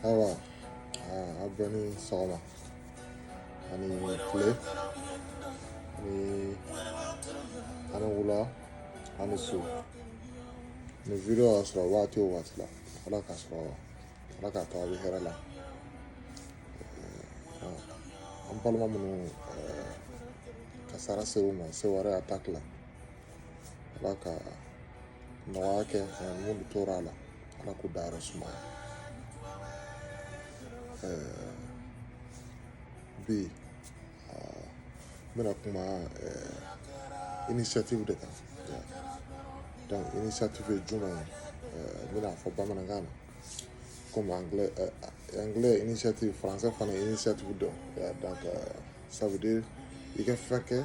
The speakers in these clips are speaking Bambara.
Ayiwa, a bɛɛ ni sɔgɔma ani tile ani wula ani su. Ni video y'a sɔrɔ waati o waati la, Ala k'a sɔrɔ, Ala k'a to a bɛ hɛrɛ la. An balima minnu kasara ser'u ma Seware attaque la, Ala ka nɔgɔya kɛ ani minnu tora a la, Ala k'u dayɔrɔ sumaya. Bi n bɛna kuma initiative de kan. Donc initiative ye jumɛn ye? N bɛna fɔ bamanankan na comme anglais, anglais initiative, français fana initiative dɔn. Donc ça veut dire i ka fɛn kɛ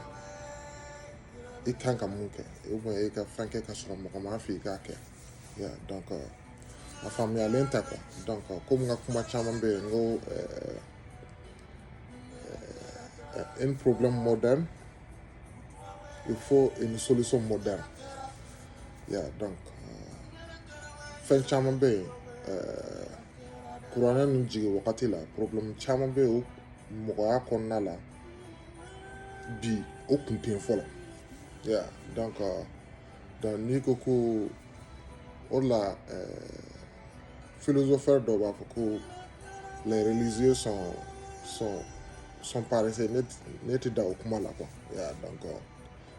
i kan ka mun kɛ, ou bien i ka fɛn kɛ ka sɔrɔ mɔgɔ m'a fɔ i k'a kɛ. Donc a faamuyalen tɛ quoi. Donc komi n ka kuma caman bɛ yen, n ko un problème moderne, il faut une solution moderne. Yeah, donc fɛn caman bɛ yen, kuranɛ ninnu jigin wagati la, problème caman bɛ yen o mɔgɔya kɔnɔna la bi, o kun tɛ yen fɔlɔ. Yeah, donc n'i ko ko o de la, philosophe dɔw b'a fɔ ko les religieux sont paresseux. Ne tɛ da o kuma la quoi. Yeah, donc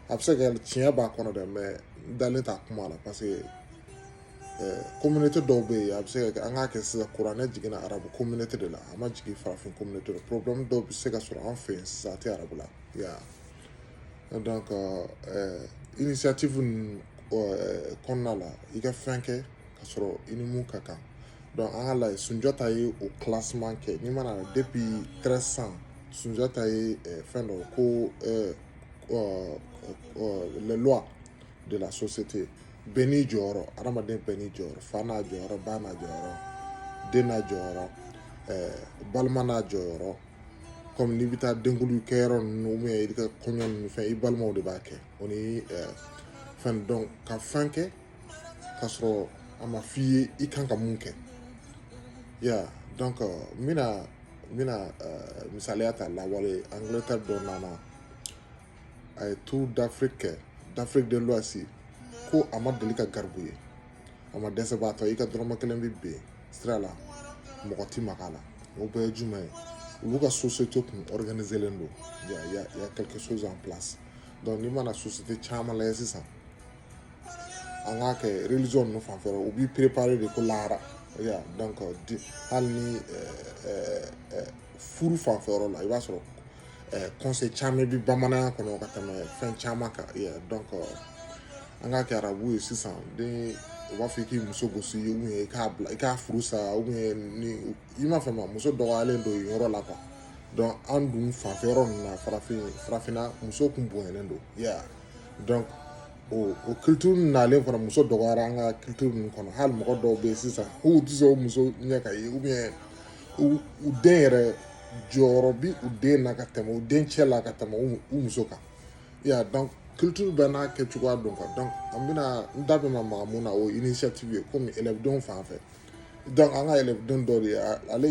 a bɛ se ka kɛ tiɲɛ b'a kɔnɔ dɛ, mais n dalen t'a kuma la parce que communauté dɔw bɛ yen, a bɛ se ka kɛ, an k'a kɛ sisan, kuranɛ jiginna arabu communauté de la, a ma jigin farafin communauté la. Problème dɔw bɛ se ka sɔrɔ an fɛ yen sisan, a tɛ arabu la. Yeah, donc initiative ninnu kɔnɔna la, i ka fɛn kɛ ka sɔrɔ i ni mun ka kan. Donc an ka lajɛ, Sunjata ye o classement kɛ. N'i mana depuis 1300, Sunjata ye fɛn dɔ ko les lois de la société, bɛɛ n'i jɔyɔrɔ, adamaden bɛɛ n'i jɔyɔrɔ, fa n'a jɔyɔrɔ, ba n'a jɔyɔrɔ, den n'a jɔyɔrɔ, balima n'a jɔyɔrɔ. Komi n'i bɛ taa denkuli kɛyɔrɔ ninnu ou bien i ka kɔɲɔ ninnu fɛn, i balimaw de b'a kɛ o ni fɛn. Donc ka fɛn kɛ k'a sɔrɔ a ma f'i ye i kan ka mun kɛ. Ya, donc n bɛna misaliya ta lawale. Angleterre dɔ nana, a ye tour d'Afrique kɛ, d'Afrique de l'Ouest, ko a ma deli ka garibu ye, a ma dɛsɛbaatɔ i ka dɔrɔmɛ kelen bɛ ben sira la, mɔgɔ ti maga a la. O bɛɛ ye jumɛn ye? Olu ka société kun organisé len don, y a quelque chose en place. Donc n'i mana société caman lajɛ sisan, an k'a kɛ religion ninnu fanfɛ, u b'i préparer de ko lahara. Ya, donc hali ni furu fanfɛyɔrɔ la, i b'a sɔrɔ conseil caman bɛ bamananya kɔnɔ ka tɛmɛ fɛn caman kan. Ya, donc an k'a kɛ arabu ye sisan, den u b'a fɔ i k'i muso gosi, ou bien i k'a bila, i k'a furu sa, ou bien ni i m'a faamuya, muso dɔgɔyalen don yen yɔrɔ la quoi. Donc an dun fanfɛ yɔrɔ ninnu na, farafinna, muso kun bonyalen don. Ya, donc o culture nalen fana, muso dɔgɔyara an ka culture ninnu kɔnɔ. Hali mɔgɔ dɔw bɛ yen sisan, k'u tɛ sɔn muso ɲɛ ka ye, ou bien u den yɛrɛ jɔyɔrɔ bi u den na ka tɛmɛ u den cɛ la ka tɛmɛ u muso kan. Ya, donc culture bɛɛ n'a kɛcogoya don quoi. Donc an bɛna n da bɛna maga mun na, o initiative ye komi élève denw fan fɛ. Donc an ka élève den dɔ de ye, ale a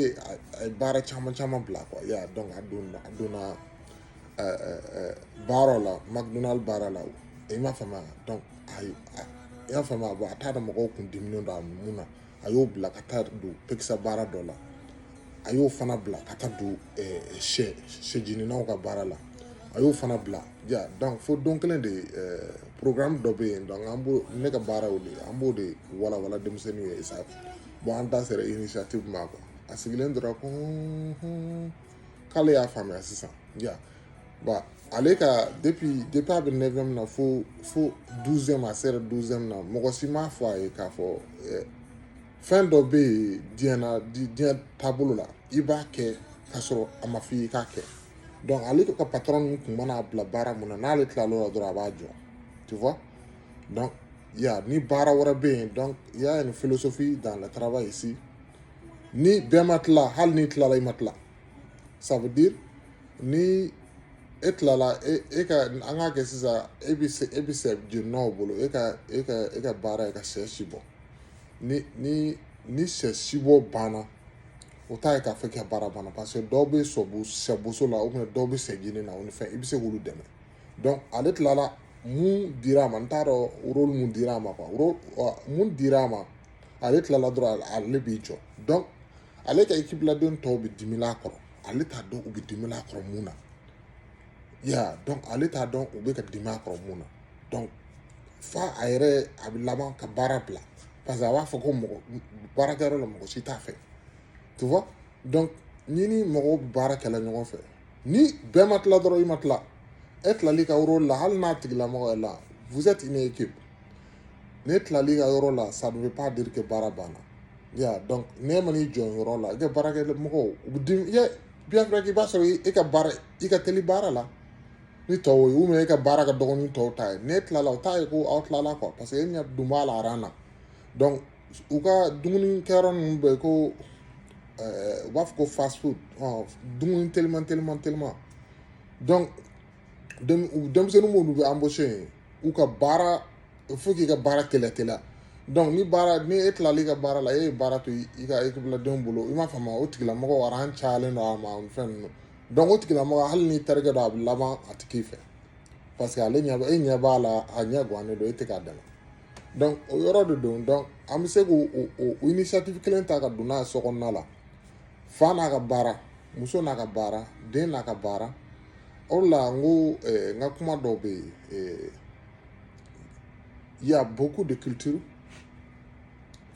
ye baara caman caman bila quoi. Ya, donc a donna baaraw la, McDonald baara la, i m'a faamuya. Donc a i y'a faamuya, bon, a t'a dɔn mɔgɔw kun diminen don a mun na, a y'o bila ka taa don pekisa baara dɔ la, a y'o fana bila ka taa don sɛjininnaw ka baara la, a y'o fana bila. Ya, donc fo don kelen de, programme dɔ bɛ yen, donc an b'o, ne ka baara y'o de ye, an b'o de walawala denmisɛnninw ye sa. Bon, an da sera initiative ma quoi. A sigilen dɔrɔn ko k'ale y'a faamuya sisan. Ya, bon, ale ka depuis a bɛ neuvième na fo 12e, a sera 12e na, mɔgɔ si m'a fɔ a ye k'a fɔ fɛn dɔ bɛ yen diɲɛ na, diɲɛ taabolo la, i b'a kɛ k'a sɔrɔ a ma f'i ye k'a kɛ. Donc ale ka patron ninnu kun mana bila baara mun na, n'ale tilal'o la dɔrɔn, a b'a jɔ, tu vois. Donc ya, ni baara wɛrɛ bɛ yen, donc il y a une philosophie dans le travail ici: ni bɛɛ ma tila, hali n'i tilala, i ma tila. Ça veut dire ni e tilala, e ka, an k'a kɛ sisan, e bɛ sɛ jeninaw bolo, e ka baara ye ka sɛ si bɔ. Ni sɛ sibɔ banna O t'a ye k'a fɔ k'i ka baara banna, parce que dɔw bɛ sɔbu sɛboso la, ou bien dɔw bɛ sɛ jeni na, o ni fɛn, i bɛ se k'olu dɛmɛ. Donc ale tilala, mun dira a ma, n t'a dɔn rôle mun dira a ma quoi, rôle mun dira a ma. Ale tilala dɔrɔn, ale b'i jɔ. Donc ale ka équipe laden tɔw bɛ dimi a kɔrɔ, ale t'a dɔn u bɛ dimi a kɔrɔ mun na ya. Donc ale t'a dɔn u bɛ ka dimi a kɔrɔ mun na. Donc fa a yɛrɛ, a bɛ laban ka baara bila, parce que a b'a fɔ ko mɔgɔ baarakɛyɔrɔ la, mɔgɔ si t'a fɛ, tu vois. Donc ni mɔgɔw bɛ baara kɛla ɲɔgɔn fɛ, ni bɛɛ ma tila dɔrɔn, i ma tila, e tilal'i ka yɔrɔ la, hali n'a tigilamɔgɔ yɛrɛ la, vous êtes une équipe. Ne tilal'i ka yɔrɔ la, ça ne veut pas dire que baara banna ya. Donc ne man'i jɔ yɔrɔ la, i ka baarakɛmɔgɔw u bɛ dimi i bien vrai que i b'a sɔrɔ e ka baara, i ka teli baara la ni tɔw ye, ou bien e ka baara ka dɔgɔ ni tɔw ta ye. Ne tilala, o t'a ye ko aw tilala quoi, parce que e ɲɛ dun b'a la rang na. Donc u ka dumuni kɛyɔrɔ ninnu bɛɛ ko u b'a fɔ ko fast food, dumuni teliman teliman teliman. Donc denmisɛnnin minnu bɛ embaucher yen, u ka baara, il faut k'i ka baara teliya teliya. Donc ni baara, ni e tilal'i ka baara la, e ye baara to i ka équipe ladenw bolo, i m'a faamu, o tigilamɔgɔ rang cayalen don a ma fɛn ninnu. Donc o tigilamɔgɔ, hali n'i terikɛ don, a bɛ laban a tɛ k'i fɛ, parce que ale ɲɛ, e ɲɛ b'a la, a ɲɛ gannen don, e tɛ k'a dɛmɛ. Donc o yɔrɔ de don. Donc an bɛ se k'o o initiative kelen ta ka don n'a ye so kɔnɔna la. Fa n'a ka baara, muso n'a ka baara, den n'a ka baara. O de la n ko n ka kuma dɔw bɛ yen, il y a beaucoup de culture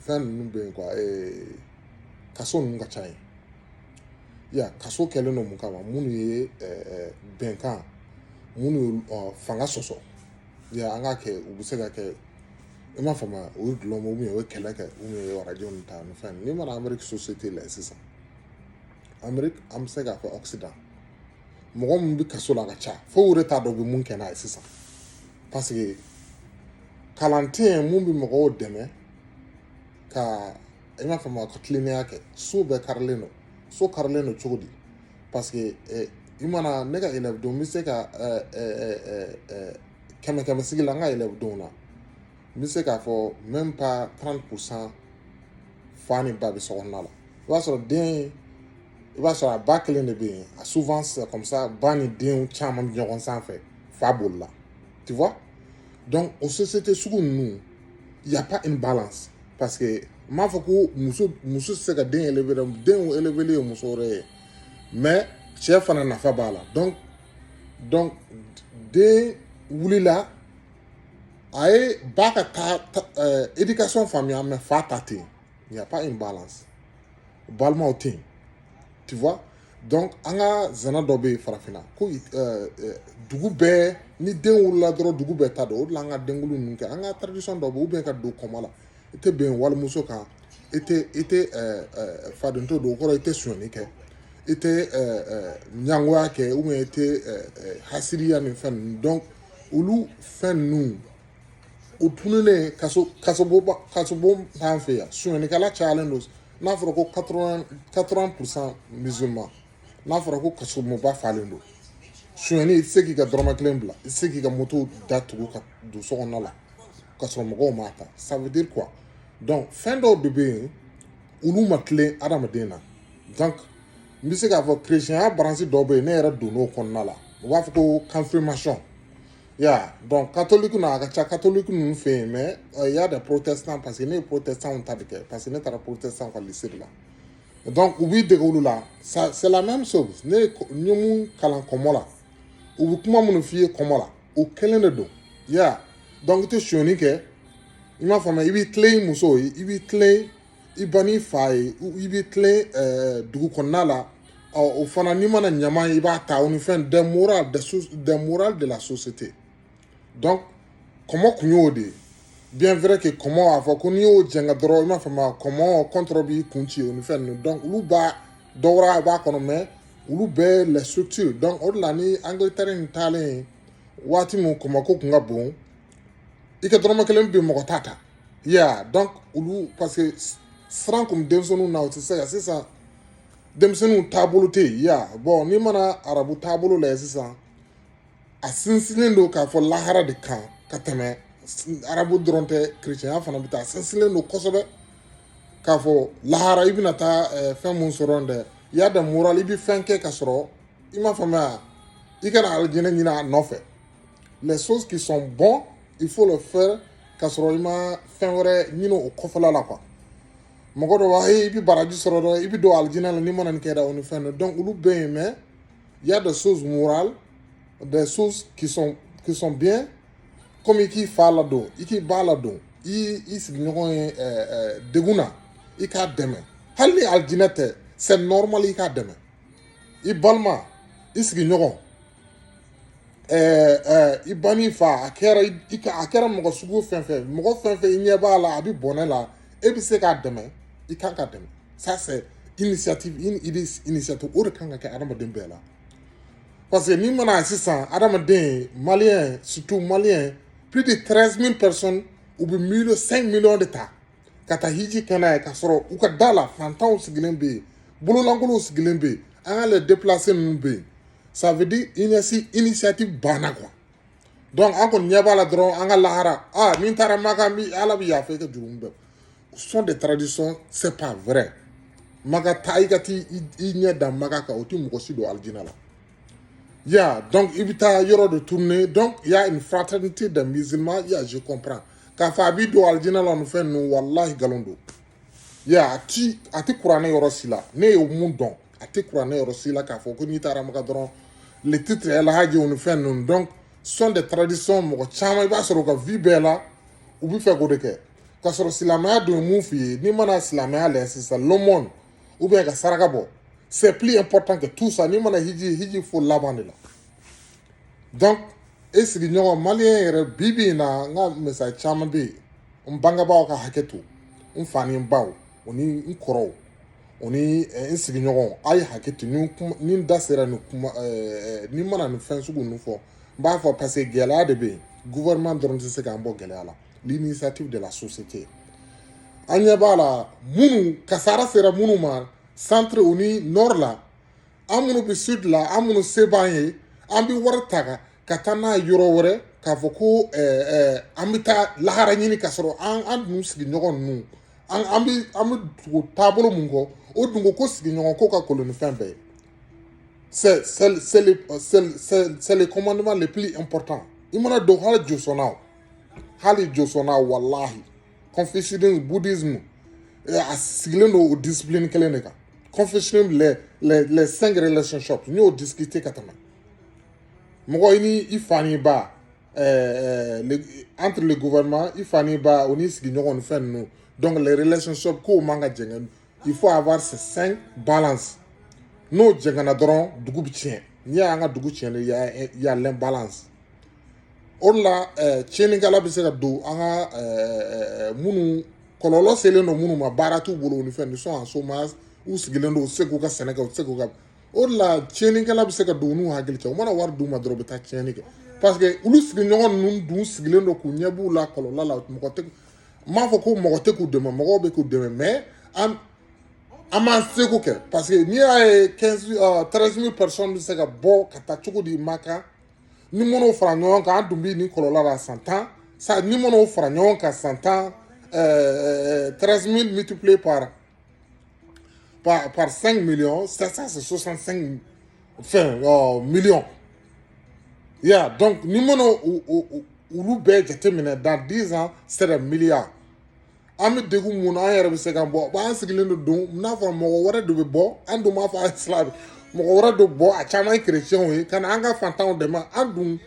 fɛn ninnu bɛ yen quoi. Kaso ninnu ka ca yen ya. Kaso kɛlen don mun kama? Minnu ye bɛnkan, minnu ye fanga sɔsɔ ya, an ka kɛ, u bɛ se ka kɛ, i m'a faamu, o ye dulɔ min, o ye kɛlɛ kɛ, ou bien arajo ninnu ta ni fɛn. N'i mana Amérique société la sisan, Amérique, an bɛ se k'a fɔ Occident, mɔgɔ min bɛ kaso la a ka ca, fo o yɛrɛ t'a dɔn u bɛ mun kɛ n'a ye sisan, parce que kalan tɛ yen mun bɛ mɔgɔw dɛmɛ ka, i m'a faamu, ka tilennenya kɛ. So bɛɛ karilen don. So karilen don cogo di? Parce que i mana ne ka élève denw, n bɛ se ka kɛmɛ kɛmɛ sigi la, n ka élève denw na, n bɛ se k'a fɔ même pas 30% fa ni ba bɛ so kɔnɔna la. I b'a sɔrɔ den, i b'a sɔrɔ a ba kelen de bɛ yen. A souvent c'est comme ça, ba ni denw caman bɛ ɲɔgɔn sanfɛ, fa bolila, tu vois. Donc o société sugu ninnu, il y a pas une balance, parce que n m'a fɔ ko muso tɛ se ka den élever dɛ, denw éleveli ye muso wɛrɛ ye, mais cɛ fana nafa b'a la. Donc den wulila, a ye ba ka taa éducation faamuya, mais fa ta tɛ yen, il n'y a pas une balance, balimaw tɛ yen, tu vois. Donc an ka zana dɔ bɛ yen farafinna ko dugu bɛɛ, ni den wolola dɔrɔn, dugu bɛɛ ta don. O de la an ka denkulu ninnu kɛ, an ka tradition dɔ bɛ yen, ou bien ka don kɔmɔ la, i tɛ bɛn walimuso kan, i tɛ fadento don, o kɔrɔ i tɛ sonyɛni kɛ, i tɛ ɲangoya kɛ, ou bien i tɛ hasiriya ni fɛn ninnu. Donc olu fɛn ninnu, o tununnen kaso, kasobon, kasobon t'an fɛ yan. Sonyɛnikɛla cayalen don. N'a fɔra ko 80% musulman, n'a fɔra ko kasobonba falen don, sonyɛni, i tɛ se k'i ka dɔrɔmɛ kelen bila, i tɛ se k'i ka moto datugu ka don so kɔnɔna la ka sɔrɔ mɔgɔw m'a ta. Ça veut dire quoi? Donc fɛn dɔw de bɛ yen, olu ma tilen adamaden na. Donc n bɛ se k'a fɔ chrétien branche dɔw bɛ yen, ne yɛrɛ donn'o kɔnɔna la, u b'a fɔ ko confirmation ya. Donc catholique na, a ka ca catholique ninnu fɛ yen, mais il y a des protestants, parce que ne ye protestant ta de kɛ, parce que ne taara protestant ka lycée de la. Donc u b'i dege olu la, ça c'est la même chose. Ne n ye mun kalan kɔmɔ la, u bɛ kuma minnu f'i ye kɔmɔ la, o kelen de don ya. Donc i tɛ sonyɛni kɛ, i m'a faamuya, i b'i tilen i muso ye, i b'i tilen i ba n'i fa ye, i b'i tilen dugu kɔnɔna la. Ɔ o fana, n'i mana ɲama ye, i b'a ta, o ni fɛn des morales de la société. Donc kɔmɔ kun y'o de ye. Bien vrai que kɔmɔ a fɔ ko n'i y'o jɛngɛ dɔrɔn, i m'a faamuya, kɔmɔ contre b'i kun ci, o ni fɛn ninnu. Donc olu b'a dɔ wɛrɛ b'a kɔnɔ, mais olu bɛɛ les structures. Donc o de la ni Angleterre in taalen, waati min kɔmɔko kun ka bon, i ka dɔrɔmɛ kelen bɛ mɔgɔ t'a ta ya. Donc olu, parce que siran kun denmisɛnninw na, o tɛ se ka sisan denmisɛnninw taabolo tɛ yen ya. Bon, n'i mana arabu taabolo lajɛ sisan, a sinsinnen don k'a fɔ lahara de kan ka tɛmɛ arabu dɔrɔn tɛ, kerecɛnya fana bɛ taa, a sinsinnen don kosɛbɛ. K'a fɔ lahara i bɛna taa fɛn mun sɔrɔ dɛ, i y'a da moral, i bɛ fɛn kɛ ka sɔrɔ i m'a faamuya, i kana alijinɛ ɲini a nɔfɛ. Les choses qui sont bons, il faut le faire ka sɔrɔ i ma fɛn wɛrɛ ɲini o kɔfɛla la quoi. Mɔgɔ dɔ b'a i bɛ baraji sɔrɔ dɔrɔn, i bɛ don alijinɛ la n'i mana nin kɛ dɛ, o ni fɛn dɔ. Donc olu bɛ yen, mais il y a des choses morales, des choses qui sont bien, comme i k'i fa ladon, i k'i ba ladon, i sigiɲɔgɔn ye degun na, i k'a dɛmɛ. Hali ni alijinɛ tɛ, c'est normal i k'a dɛmɛ. I balima, i sigiɲɔgɔn, i ba n'i fa, a kɛra i ka, a kɛra mɔgɔ sugu fɛn fɛn, mɔgɔ fɛn fɛn i ɲɛ b'a la, a bɛ bɔnɛ la, e bɛ se k'a dɛmɛ, i kan ka dɛmɛ. Ça, c'est initiative, une idée initiative. O de kan ka kɛ adamaden bɛɛ la, parce que n'i mana sisan adamaden malien, surtout malien, plus de 13 000 personnes, u bɛ million, 5 millions de ta ka taa hiji kɛ n'a ye, k'a sɔrɔ u ka da la fantanw sigilen bɛ yen, bololankolow sigilen bɛ yen, an ka les déplacés ninnu bɛ yen. Ça veut dire initiative banna quoi. Donc an kɔni ɲɛ b'a la dɔrɔn, an ka lahara, ah, ni n taara Maka, n bi Ala bɛ yafa i ka jurumu bɛɛ. Ce sont des traditions, c'est pas vrai. Maka taa, i ka t'i i ɲɛ da Maka kan, o tɛ mɔgɔ si don alijinɛ la. Ya, donc i bɛ taa yɔrɔ de tourner. Donc il y a une fraternité des musulmans, ya, je comprends. K'a fɔ a b'i don alijinɛ la, nin fɛn ninnu, walahi nkalon don. Ya, a ti kuranɛ yɔrɔ si la. Ne ye mun dɔn, a tɛ kuranɛ yɔrɔ si la k'a fɔ ko n'i taara Maka dɔrɔn, le titre El Hadji ni fɛn ninnu. Donc sont des traditions. Mɔgɔ caman, i b'a sɔrɔ u ka vie bɛɛ la, u bɛ fɛ k'o de kɛ, k'a sɔrɔ silamɛya dun ye mun f'i ye? N'i mana silamɛya lajɛ sisan, l'aumône ou bien ka saraka bɔ, c'est plus important que tout ça. N'i mana hiji, hiji fo laban de la. Donc e sigiɲɔgɔn malien yɛrɛ, bi bi in na, n ka misali caman bɛ yen. N bangebaaw ka hakɛ to, n fa ni n baw, o ni n kɔrɔw, o ni n sigiɲɔgɔnw, a ye hakɛ to ni kuma ni n da sera nin kuma ni n mana nin fɛn sugu ninnu fɔ. N b'a fɔ parce que gɛlɛya de bɛ yen. Gouvernement dɔrɔn tɛ se k'an bɔ gɛlɛya la. L'initiative de la société, an ɲɛ b'a la, minnu kasara sera minnu ma centre o ni nord la, an minnu bɛ sud la, an minnu se b'an ye, an bɛ wari ta ka taa n'a ye yɔrɔ wɛrɛ, k'a fɔ ko an bɛ taa lahara ɲini, k'a sɔrɔ an dun sigiɲɔgɔn ninnu, an bɛ tugu taabolo mun kɔ, o dun ko sigiɲɔgɔn ko ka kolon ni fɛn bɛɛ ye. C'est le commandement le plus important. I mana don hali josɔnna, hali josɔnna, walahi, confucianisme, bouddhisme, a sigilen don o discipline kelen de kan. Confucianisme, les cinq relationships, n y'o discuter ka tɛmɛ. Mɔgɔ i ni i fa n'i ba, entre le gouvernement, i fa n'i ba, o n'i sigiɲɔgɔn ni fɛn ninnu. Donc les relationships kow man ka jɛngɛ. Il faut avoir ces cinq balances. N'o jɛngɛnna dɔrɔn, dugu bɛ tiɲɛ. N'i y'an ka dugu tiɲɛ, il y a l'imbalance. O de la tiɲɛnikɛla bɛ se ka don an ka minnu kɔlɔlɔ selen don minnu ma, baara t'u bolo, ni fɛn ils sont en chômage, u sigilen don, u tɛ se k'u ka sɛnɛ kɛ, u tɛ se k'u ka. O de la tiɲɛnikɛla bɛ se ka don u n'u hakili cɛ. U mana wari d'u ma dɔrɔn, u bɛ taa tiɲɛni kɛ, parce que olu sigiɲɔgɔn ninnu dun sigilen don k'u ɲɛ b'u la kɔlɔlɔ la. Mɔgɔ tɛ, n m'a fɔ ko mɔgɔ tɛ k'u dɛmɛ, mɔgɔw bɛ k'u dɛmɛ, mais an m'an seko kɛ, parce que n'i y'a ye 15 13 000 personnes bɛ se ka bɔ ka taa cogo di Maka, ni minnu fara ɲɔgɔn kan, an dun bɛ nin kɔlɔlɔ la san 10 sa, ni minnu fara ɲɔgɔn kan san 10, 13 000 multiplié par 5 millions, ça c'est 65, enfin, millions. Yeah, donc ni minnu olu bɛɛ jateminɛ, dans 10 ans, c'est des milliards. An bɛ degun mun na, an yɛrɛ bɛ se ka bɔ. An sigilen don n'a fɔra mɔgɔ wɛrɛ de bɛ bɔ, an dun b'a fɔ an silamɛ, mɔgɔ wɛrɛ de bɔ, a caman ye kerecɛnw ye, ka na an ka fantanw dɛmɛ. An dun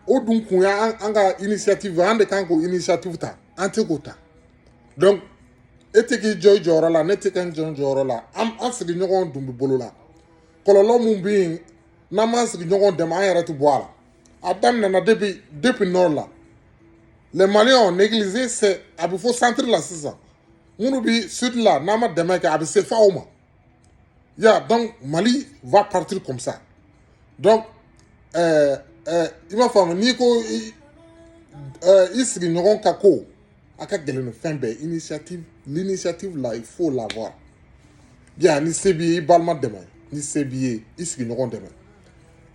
o dun kun y'an an ka initiative, an de kan k'o initiative ta, an tɛ k'o ta. Donc e tɛ k'i jɔ i jɔyɔrɔ la, ne tɛ ka n jɔ n jɔyɔrɔ la. An sigiɲɔgɔnw dun bɛ bolo la. Kɔlɔlɔ mun bɛ yen, n'an m'an sigiɲɔgɔn dɛmɛ, an yɛrɛ tɛ bɔ a la. A daminɛna depuis nord la, les Maliens ont négligé. C'est a bɛ fɔ centre la sisan, minnu bɛ sud la, n'an ma dɛmɛ kɛ, a bɛ se f'aw ma. Ya, donc Mali va partir comme ça. Donc i b'a faamu, n'i ko i sigiɲɔgɔn ka ko a ka gɛlɛn ni fɛn bɛɛ. Initiative, l'initiative là, il faut l'avoir bien. Ni se b'i ye, i balima dɛmɛ. Ni se b'i ye, i sigiɲɔgɔn dɛmɛ.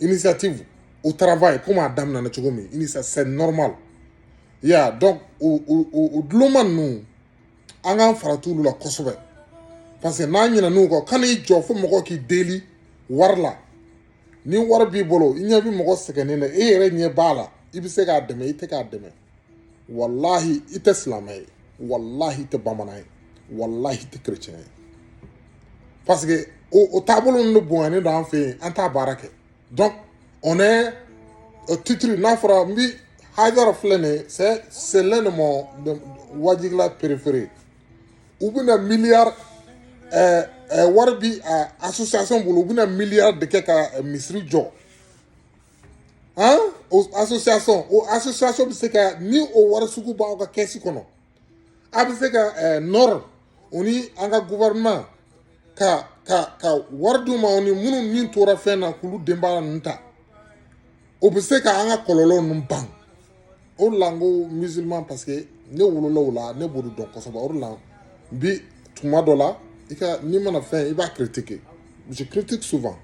Initiative au travail, komi a daminɛna cogo min, initiative, c'est normal. Ya, donc o dulonma ninnu. An k'an farati olu la kosɛbɛ, parce que n'an ɲinɛn'u kɔ, kan'i jɔ fo mɔgɔ k'i deli wari la. Ni wari b'i bolo, i ɲɛ bɛ mɔgɔ sɛgɛnnen na, e yɛrɛ ɲɛ b'a la, i bɛ se k'a dɛmɛ, i tɛ k'a dɛmɛ, walahi i tɛ silamɛ ye, walahi i tɛ bamanan ye, walahi i tɛ kerecɛn ye, parce que o taabolo ninnu bonyanen don an fɛ yen, an t'a baara kɛ. Donc on est au titre n'a fɔra n bi Hayidara filɛ nin ye, c'est l'un de mon wajibila préféré. U bɛna miliyari wari bi a association bolo, u bɛna miliyari de kɛ ka misiri jɔ. Han, o association bɛ se ka ni o wari sugu b'aw ka kɛsi kɔnɔ, a bɛ se ka nord o ni an ka gouvernement ka wari d'u ma, o ni minnu ni tora fɛn na k'olu denbaya ninnu ta, o bɛ se ka an ka kɔlɔlɔ ninnu ban. O de la n ko musulman, parce que ne wolola o la, ne b'o de dɔn kosɛbɛ. O de la n bi tuma dɔ la, i ka n'i mana fɛn, i b'a critiquer. Je critique souvent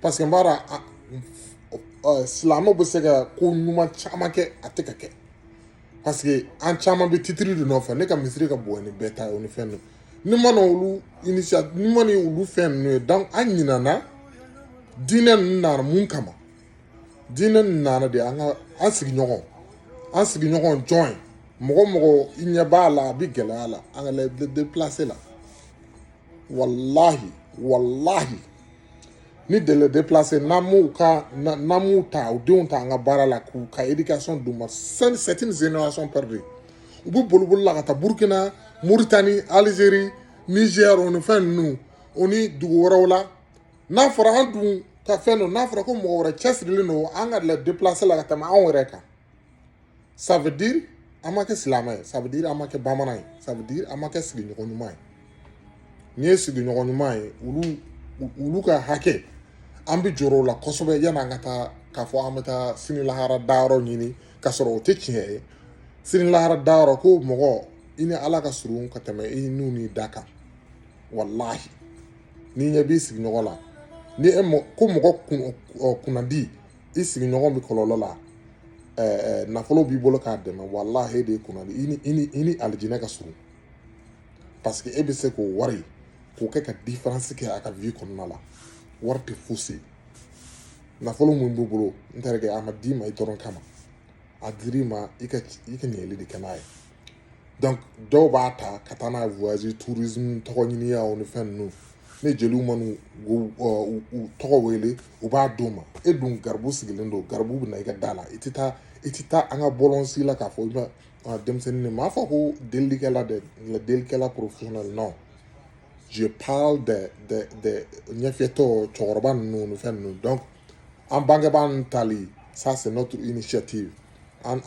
parce que n b'a dɔn silamɛw bɛ se ka ko ɲuman caman kɛ, a tɛ ka kɛ parce que an caman bɛ titre de nɔfɛ. Ne ka misiri ka bon ni bɛɛ ta ye, o ni fɛn ninnu. Ni mana olu initiative, ni mana olu fɛn ninnu ye, donc an ɲinana diinɛ ninnu nana mun kama. Diinɛ ninnu nana de an ka an sigiɲɔgɔn jɔn ye. Mɔgɔ mɔgɔ i ɲɛ b'a la, a bɛ gɛlɛya la, an ka les déplacer la. Walahi, walahi, ni de les déplacer, n'an m'u ka n'an m'u ta, u denw ta an ka baara la, k'u ka éducation d'u ma, c'est une génération perdue. U bɛ boli boli la ka taa Burukina, Moritani, Algérie, Niger, o ni fɛn ninnu, o ni dugu wɛrɛw la. N'a fɔra an dun ka fɛn don, n'a fɔra ko mɔgɔ wɛrɛ cɛsirilen don an ka les déplacer la ka tɛmɛ anw yɛrɛ kan, ça veut dire an ma kɛ silamɛ ye, ça veut dire an ma kɛ bamanan ye, ça veut dire an ma kɛ sigiɲɔgɔn ɲuman ye. N'i ye sigiɲɔgɔn ɲuman ye, olu ka hakɛ, an bɛ jɔrɔ o la kosɛbɛ yanni an ka taa k'a fɔ an bɛ taa sini lahara dayɔrɔ ɲini, k'a sɔrɔ o tɛ tiɲɛ ye. Sini lahara dayɔrɔ ko mɔgɔ i ni Ala ka surun ka tɛmɛ i n'u n'i da kan. Walahi, n'i ɲɛ b'i sigiɲɔgɔn la, ni e mɔ ko mɔgɔ kun kunnandi, i sigiɲɔgɔn bɛ kɔlɔlɔ la, nafolo b'i bolo k'a dɛmɛ, walahi e de ye kunnandi, i ni alijinɛ ka surun, parce que e bɛ se k'o wari k'o kɛ ka différence kɛ a ka vie kɔnɔna la. Wari tɛ fosi ye. Nafolo mun b'i bolo, n terikɛ, a ma d'i ma i dɔrɔn kama, a dir'i ma i ka ɲɛli de kɛ n'a ye. Donc dɔw b'a ta ka taa n'a ye voyage, tourisme, tɔgɔ ɲiniyaw ni fɛn ninnu. Ne jeliw man'u u tɔgɔ wele, u b'a d'u ma. E dun garibu sigilen don, garibu bɛ na i ka da la, i tɛ taa an ka bɔlɔn si la k'a fɔ i bɛ denmisɛnnin de m'a fɔ ko delilikɛla dɛ, delilikɛla professionnel, non, je parle de ɲɛfiyɛtɔ cɛkɔrɔba ninnu ni fɛn ninnu. Donc an bangebaa ninnu tali, ça c'est notre initiative. An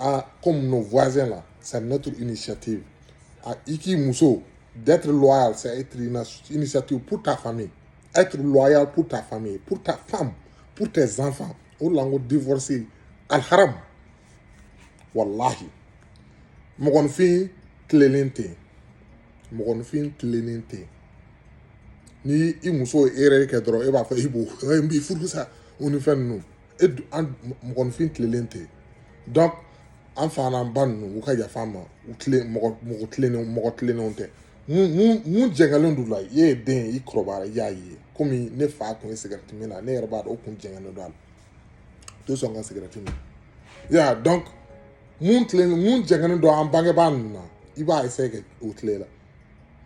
comme nos voisins là, c'est notre initiative. I k'i muso, d'être loyal, c'est être une initiative pour ta famille, être loyal pour ta famille, pour ta femme, pour tes enfants. O de la n ko divorce alharam. Wallahi, mɔgɔninfin tilennen tɛ yen, mɔgɔninfin tilennen tɛ yen. Ni i muso ye erreur kɛ dɔrɔn, e b'a fɔ i b'o n b'i furu sa, o ni fɛn ninnu. E an mɔgɔninfin tilennen tɛ yen. Donc an fa n'an ba ninnu, u ka yafa an ma, u tilen mɔgɔ mɔgɔ tilennenw, mɔgɔ tilennenw tɛ. Mun jɛngɛlen don la, i ye den ye, i kɔrɔbayara, i y'a ye. Komi ne fa kun ye sigɛriti min na, ne yɛrɛ b'a dɔn o kun jɛngɛnnen don a la, tɛ sɔn ka sigɛriti min ya. Donc mun tilen, mun jɛngɛnnen don an bangebaa ninnu na, i b'a essayer ka o tile la.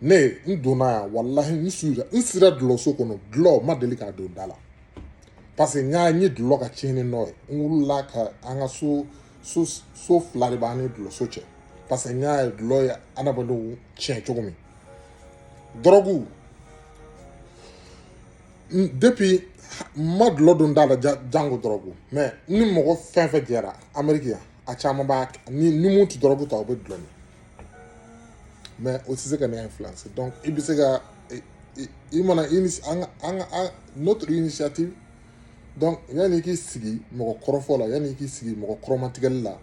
Ne n donna yan, walahi, n sira dulɔso kɔnɔ, dulɔ ma deli k'a don da la, parce que n y'a n ye dulɔ ka tiɲɛni nɔ ye. N wulila ka an ka so fila de b'an ni dulɔso cɛ, parce que n y'a ye dulɔ ye adamadenw tiɲɛ cogo min. Dɔrɔgu, depuis n ma dulɔ don da la, jango dɔrɔgu. Mais ni mɔgɔ fɛn fɛn jɛra Amérique yan, a caman b'a ni mun tɛ dɔrɔgu ta, o bɛ dulɔ min, mais o tɛ se ka ne influencer. Donc i bɛ se ka i mana an ka notre initiative. Donc yanni i k'i sigi mɔgɔ kɔrɔfɔ la, yanni i k'i sigi mɔgɔ kɔrɔmatigɛli la,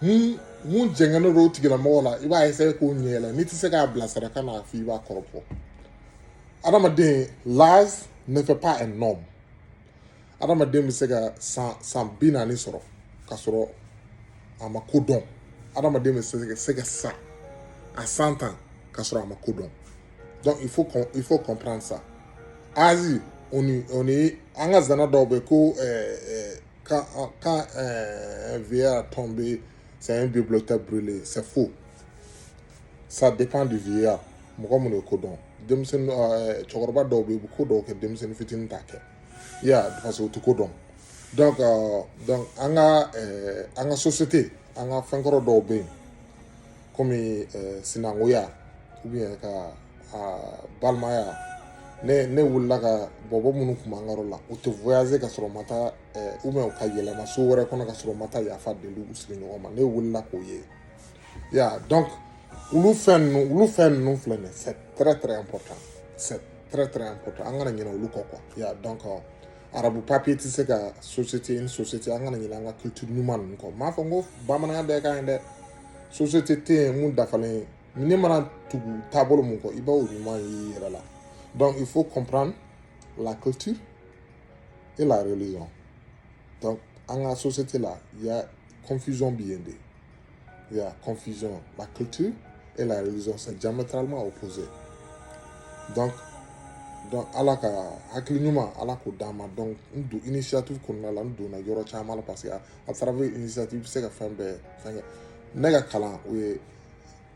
mun jɛngɛnnen don o tigilamɔgɔ la, i b'a essayer k'o ɲɛ yɛlɛ. N'i tɛ se k'a bilasira, ka n'a fɔ i b'a kɔrɔfɔ. Adamaden, l'âge ne fait pas un homme. Adamaden bɛ se ka san 40 sɔrɔ k'a sɔrɔ a ma ko dɔn. Adamaden bɛ se ka sa a 100 ans. K'a sɔrɔ a ma ko dɔn. Donc il faut comprendre ça. Asie, on est an ka zana dɔw bɛ ko quand un vieillard tombé, c'est un bibliothèque brûlée. C'est faux, ça dépend du vieillard. Mɔgɔ minnu ye ko dɔn, denmisɛnnin, cɛkɔrɔba dɔw bɛ yen, u bɛ ko dɔw kɛ, denmisɛnnin fitinin t'a kɛ i y'a, parce que u tɛ ko dɔn. Donc an ka société, an ka fɛnkɔrɔ dɔw bɛ yen, komi sinankunya ou bien ka balimaya. Ne wulila ka bɔbɔ minnu kun b'an ka yɔrɔ la, u tɛ voyager ka sɔrɔ u ma taa, ou bien u ka yɛlɛma so wɛrɛ kɔnɔ ka sɔrɔ u ma taa yafa deli u sigiɲɔgɔn ma. Ne wulila k'o ye ya. Donc olu fɛn ninnu filɛ nin ye, c'est très très important, c'est très très important. An kana ɲinɛ olu kɔ quoi ya. Donc arabu papier tɛ se ka société, une société, an kana ɲinɛ an ka culture ɲuman ninnu kɔ. N m'a fɔ n ko bamananya bɛɛ ka ɲi dɛ. Société tɛ yen mun dafalen ye. Ne mana tugu taabolo mun kɔ, i b'o ɲuman y'i yɛrɛ la. Donc il faut comprendre la culture et la religion. Donc an ka société la, il y a confusion bi yen de, il y a confusion. La culture et la religion, c'est diamétralement opposé. Donc Ala ka hakili ɲuman, Ala k'o d'an ma. Donc n don initiative kɔnɔna la, n donna yɔrɔ caman la, parce que à travers initiative, i bɛ se ka fɛn bɛɛ fɛn kɛ. Ne ka kalan, o ye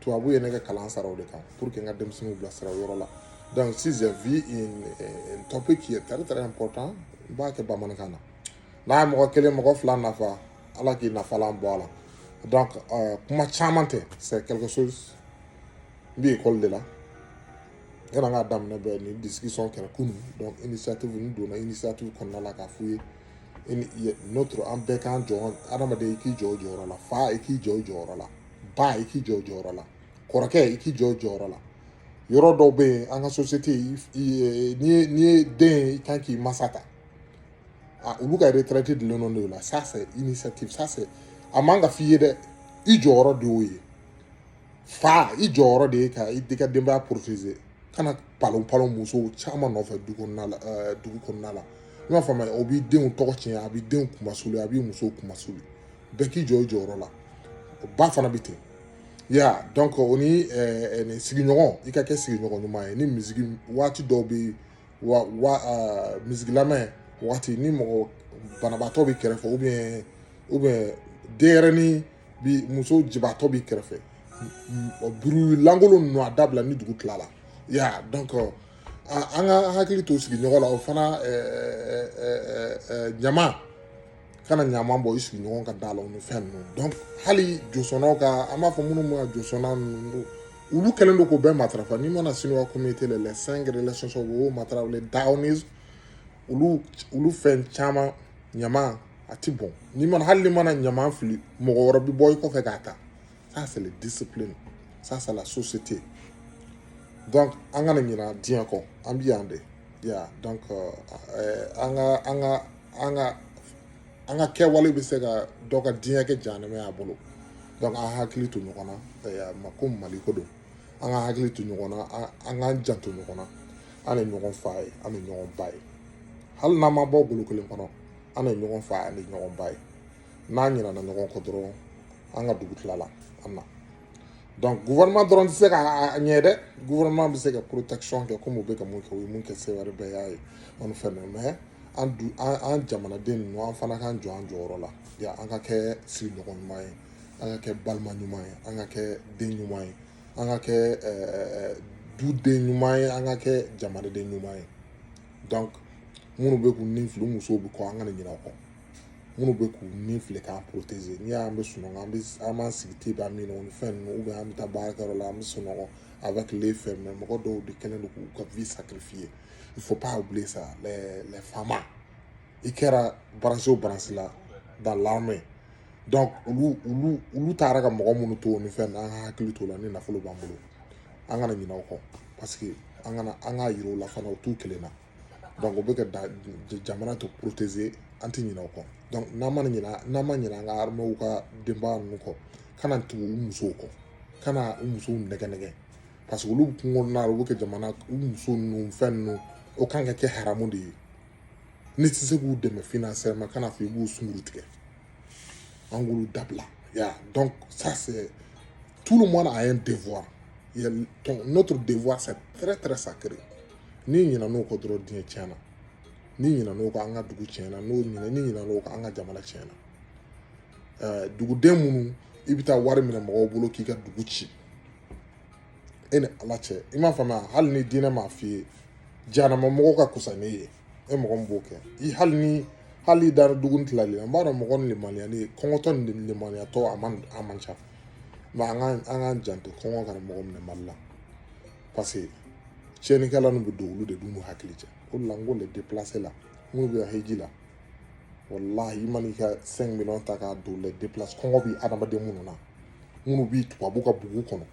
tubabu ye, ne ka kalan sara o de kan pour que n ka denmisɛnninw bilasira o yɔrɔ la. Donc si j'ai vu une topic qui est très très important, n b'a kɛ bamanankan na. N'a ye mɔgɔ kelen, mɔgɔ fila nafa, Ala k'i nafalan bɔ a la. Donc kuma caman tɛ, c'est quelque chose. N bɛ école de la, yanni an k'a daminɛ bɛɛ ni discussion kɛra kunun. Donc initiative, n donna initiative kɔnɔna la k'a f'u ye notre, an bɛɛ k'an jɔ. Adamaden, i k'i jɔ i jɔyɔrɔ la. Fa, i k'i jɔ i jɔyɔrɔ la. Ba, i k'i jɔ i jɔyɔrɔ la. Kɔrɔkɛ, i k'i jɔ i jɔyɔrɔ la. Yɔrɔ dɔw bɛ yen, an ka société, n'i ye den ye, i kan k'i masa ta. A olu ka retraite dilen don de la. Ça, c'est initiative. Ça, c'est a man ka f'i ye dɛ. I jɔyɔrɔ de y'o ye. Fa, i jɔyɔrɔ de ye ka i ka denbaya protéger, kana palon palon musow caman nɔfɛ du kɔnɔna la, dugu kɔnɔna la. I m'a faamuya, o b'i denw tɔgɔ tiɲɛ, a b'i denw kumasuli, a b'i musow kumasuli. Bɛɛ k'i jɔ i jɔyɔrɔ la. Ba fana bɛ ten ya. Donc o ni nin sigiɲɔgɔn, i ka kɛ sigiɲɔgɔn ɲuman ye. Ni misigi waati dɔw bɛ wa wa misigi lamɛn waati, ni mɔgɔ banabaatɔ b'i kɛrɛfɛ, ou bien denyɛrɛnin bi, muso jibatɔ b'i kɛrɛfɛ, buru lankolon ninnu, a dabila ni dugu tilala ya. Donc an ka hakili to sigiɲɔgɔn la. O fana, ɲama kana ɲaman bɔ i sigiɲɔgɔn ka da la, o ni fɛn ninnu. Donc hali josɔnnaw ka, an b'a fɔ minnu ma josɔnna ninnu, olu kɛlen don k'o bɛɛ matarafa. N'i mana Chinois communauté la, les cinq relations, o matarafa, les daonisme, olu fɛn caman, ɲama a ti bɔn. N'i mana, hali n'i mana ɲama fili, mɔgɔ wɛrɛ bi bɔ i kɔfɛ k'a ta. Ça, c'est le discipline, ça, c'est la société. Donc an kana ɲina diɲɛ kɔ, an bi yan de ya. Donc an ka kɛwale bɛ se ka dɔ ka diɲɛ kɛ jahanama y'a bolo. Donc an hakili to ɲɔgɔn na ma ko Mali ko don. An ka hakili to ɲɔgɔn na, an k'an janto ɲɔgɔn na. An ye ɲɔgɔn fa ye, an ye ɲɔgɔn ba ye. Hali n'an ma bɔ golo kelen kɔnɔ, an ye ɲɔgɔn fa ye, an ye ɲɔgɔn ba ye. N'an ɲinɛna ɲɔgɔn kɔ dɔrɔn, an ka dugu tilala an na. Donc gouvernement dɔrɔn tɛ se ka ɲɛ dɛ. Gouvernement bɛ se ka protection kɛ, komi u bɛ ka mun kɛ, u ye mun kɛ sewari bɛɛ y'a ye o ni fɛn ninnu. Mais an du, an jamanaden ninnu, an fana k'an jɔ an jɔyɔrɔ la ya. An ka kɛ sigiɲɔgɔn ɲuman ye, an ka kɛ balima ɲuman ye, an ka kɛ den ɲuman ye, an ka kɛ duden ɲuman ye, an ka kɛ jamanaden ɲuman ye. Donc minnu bɛ k'u ni fili, musow bɛ kɔ, an kana ɲinɛ o kɔ. Minnu bɛ k'u ni fili k'an protéger, n'i y'an bɛ sunɔgɔ, an bɛ an b'an sigi te b'a min o ni fɛn ninnu, ou bien an bɛ taa baarakɛyɔrɔ la, an bɛ sunɔgɔ avec les fɛn. Mais mɔgɔ dɔw de kɛlen don k'u ka vie sacrifier. Il faut pas oublier ça, les FAMa. I kɛra branche o branche la dans l'armée, donc olu taara ka mɔgɔ minnu to o ni fɛn, an ka hakili t'o la. Ni nafolo b'an bolo, an kana ɲinɛ o kɔ, parce que an kana an k'a yira u la fana, u t'u kelen na. Donc o bɛ ka da jamana to protéger, an tɛ ɲinɛ o kɔ. Donc n'an ma ɲinɛ an ka armée ka denbaya ninnu kɔ, kana tugu u musow kɔ, kana u musow nɛgɛ nɛgɛ, parce que olu kungo kɔnɔna la, u bɛ kɛ jamana u muso ninnu fɛn ninnu, o kan ka kɛ haramu de ye. N'i tɛ se k'u dɛmɛ financièrement, kana fɔ i b'u sunkuru tigɛ. An k'olu dabila ya. Donc ça, c'est tout le monde a un devoir. Notre devoir, c'est très très sacré. N'i ɲinɛn'o kɔ dɔrɔn, diɲɛ tiɲɛna. N'i ɲinɛn'o kɔ, an ka dugu tiɲɛna. N'o ɲinɛ, n'i ɲinɛn'o kɔ, an ka jamana tiɲɛna. Duguden minnu, i bɛ taa wari minɛ mɔgɔw bolo k'i ka dugu ci, e ni Ala cɛ, i m'a faamuya? Hali ni diinɛ m'a f'i ye, jahanama mɔgɔ ka kusa n'e ye. E mɔgɔ min b'o kɛ, i hali ni hali i dara dugu tilalen, n b'a dɔn mɔgɔ ni limaniyani kɔngɔtɔ ni limaniyatɔ a man ca. Mɛ an k'an janto, kɔngɔ kana mɔgɔ minɛ Mali la, parce que tiɲɛnikɛla ninnu bɛ don, olu de dun n'u hakili cɛ. O de la n ko les déplacés la, minnu bɛ hiji la, walahi, i man'i ka 5 millions ta k'a don les déplacés, kɔngɔ bɛ adamaden minnu na, minnu bɛ tubabu ka bugu kɔnɔ,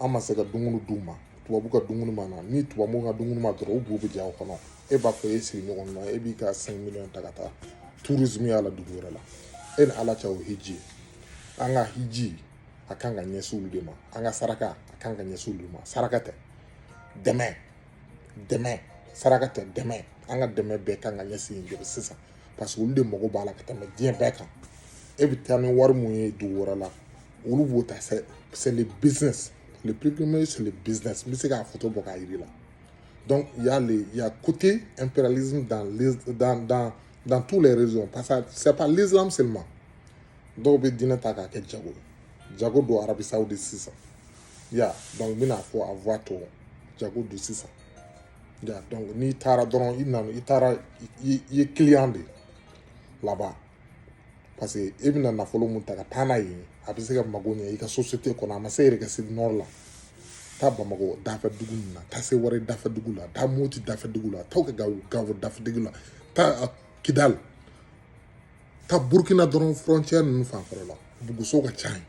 an ma se ka dumuni d'u ma. Tubabu ka dumuni ma na, ni tubabu ka dumuni ma dɔrɔn, u b'u bɛ ja o kɔnɔ. E b'a fɔ e sigiɲɔgɔn na, e b'i ka 5 millions ta ka taa tourisme y'a la dugu wɛrɛ la. E ni Ala cɛ, o hiji ye? An ka hiji, a kan ka ɲɛsin olu de ma. An ka saraka, a kan ka ɲɛsin olu ma. Saraka tɛ, dɛmɛ, dɛmɛ, saraka tɛ, dɛmɛ. An ka dɛmɛ bɛɛ kan ka ɲɛsin yen de sisan, parce que olu de mago b'a la ka tɛmɛ diɲɛ bɛɛ kan. E bɛ taa ni wari mun ye dugu wɛrɛ la, olu b'o ta. C'est le business, le premier, c'est le business. N bɛ se k'a photo bɔ k'a yir'i la. Donc il y a côté impérialisme dans les dans dans dans tous les régions, parce que c'est pas l'islam seulement. Dɔw bɛ diinɛ ta k'a kɛ jago ye, jago don Arabie Saoudite sisan ya. Donc n bɛna fɔ a voix tɔ jago don sisan ya. Donc n'i taara dɔrɔn, i nana, i taara, i ye client de ye là-bas, parce que e bɛna nafolo mun ta ka taa n'a ye, a bɛ se ka mago ɲɛ i ka société kɔnɔ. A ma se yɛrɛ ka se nord la, taa Bamakɔ dafɛ dugu ninnu na, taa se wari dafɛ dugu la, taa Moti dafɛ dugu la, taa kɛ Gawo dafɛ dugu la, taa Kidali, taa Burukina dɔrɔn, frontière ninnu fanfɛla la, buguso ka ca yen.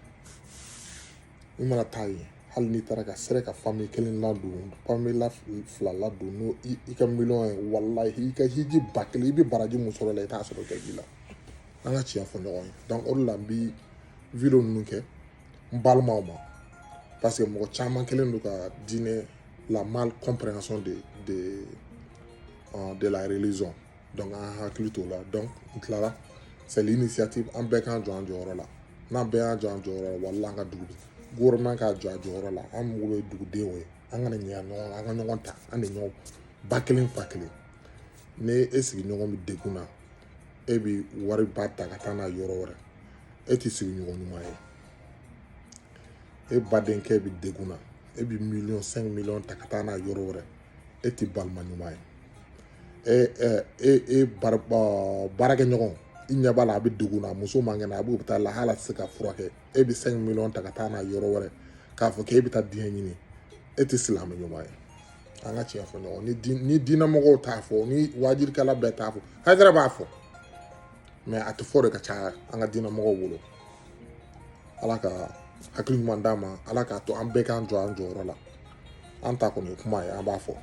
I mana taa yen, hali n'i taara ka sera ka famille kelen ladon, famille la fila ladon, n'o i ka miliyɔn ye, walahi, i ka hiji 1000, i bɛ baraji mun sɔrɔ la, i t'a sɔrɔ i ka ji la. An ka tiɲɛ fɔ ɲɔgɔn ye. Donc o de la n bi vidéo ninnu kɛ n balimaw ma, parce que mɔgɔ caman kɛlen don ka diinɛ, la mal compréhension de la religion. Donc an hakili t'o la. Donc n tilala, c'est l'initiative. An bɛɛ k'an jɔ an jɔyɔrɔ la. N'an bɛɛ y'an jɔ an jɔyɔrɔ la, walahi, an ka dugu gouvernement k'a jɔ a jɔyɔrɔ la. An mago bɛ dugudenw ye. An kana ɲɛ ɲɔgɔn, an ka ɲɔgɔn ta, an de ɲɔgɔn ba kelen fa kelen. Ni e sigiɲɔgɔn bɛ degun na, e bɛ wariba ta ka taa n'a yɔrɔ wɛrɛ, e tɛ sigiɲɔgɔn ɲuman ye. E badenkɛ bɛ degun na, e bɛ miliyɔn 5 miliyɔn ta ka taa n'a yɔrɔ wɛrɛ, e tɛ balima ɲuman ye. E e e baarakɛɲɔgɔn, i ɲɛ b'a la, a bɛ degun na, muso man kɛnɛ, a b'o bɛ taa la, hali a tɛ se ka furakɛ, e bɛ 5 miliyɔn ta ka taa n'a yɔrɔ wɛrɛ k'a fɔ k'e bɛ taa diɲɛ ɲini, e tɛ silamɛ ɲuman ye. An ka tiɲɛ fɔ ɲɔgɔn. Ni diinɛmɔgɔw t'a fɔ, ni wajirikɛla bɛɛ t'a fɔ, Hayidara b'a fɔ, mɛ a tɛ fɔ de ka caya an ka diinɛmɔgɔw bolo. Ala ka hakili ɲuman d'an ma. Ala k'a to an bɛɛ k'an jɔ an jɔyɔrɔ la. An ta kɔni ye kuma ye, an b'a fɔ.